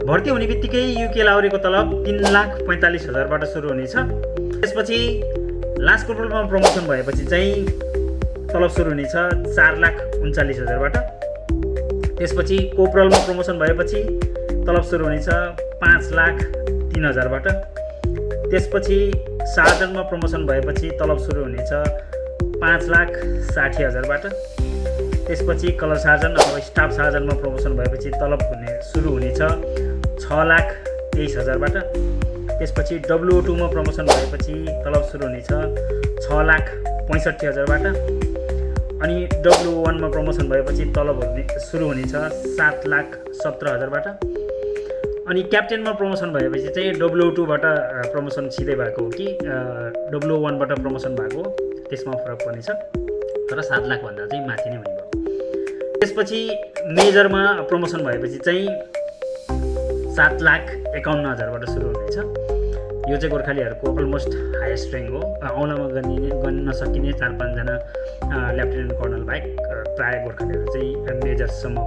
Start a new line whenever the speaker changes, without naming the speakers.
भर्ती हुने बित्तिकै युके लाउरेको तलब 3,45,000बाट सुरु हुनेछ। त्यसपछि लास्ट कोर्पोरलमा प्रमोसन भएपछि चाहिँ तलब सुरु हुनेछ 4,39,000बाट। त्यसपछि कोर्पोरलमा प्रमोसन भएपछि तलब सुरु हुनेछ 5,03,000बाट। त्यसपछि सार्जनमा प्रमोसन भएपछि तलब सुरु हुनेछ 5,60,000बाट। त्यसपछि कलर सार्जन अथवा स्टाफ सार्जनमा प्रमोसन भएपछि तलब सुरु हुनेछ 6,23,000बाट। त्यसपछि WO2मा प्रमोसन भएपछि तलब सुरु हुनेछ 6,65,000बाट। अनि WO1मा प्रमोसन भएपछि तलब सुरु हुनेछ 7,17,000बाट। अनि क्याप्टेनमा प्रमोसन भएपछि चाहिँ WO2बाट प्रमोसन सिधै भएको हो कि WO1बाट प्रमोसन भएको हो त्यसमा फरक पर्नेछ, तर 7 लाखभन्दा चाहिँ माथि नै हुने भयो। त्यसपछि मेजरमा प्रमोसन भएपछि चाहिँ 7,51,000बाट सुरु हुनेछ। यो चाहिँ गोर्खालीहरूको अलमोस्ट हाइएस्ट र्याङ्क हो। औँलामा गन्न सकिने 4-5 जना लेफ्टिनेन्ट कर्नल बाहेक प्रायः गोर्खालीहरू चाहिँ मेजरसम्म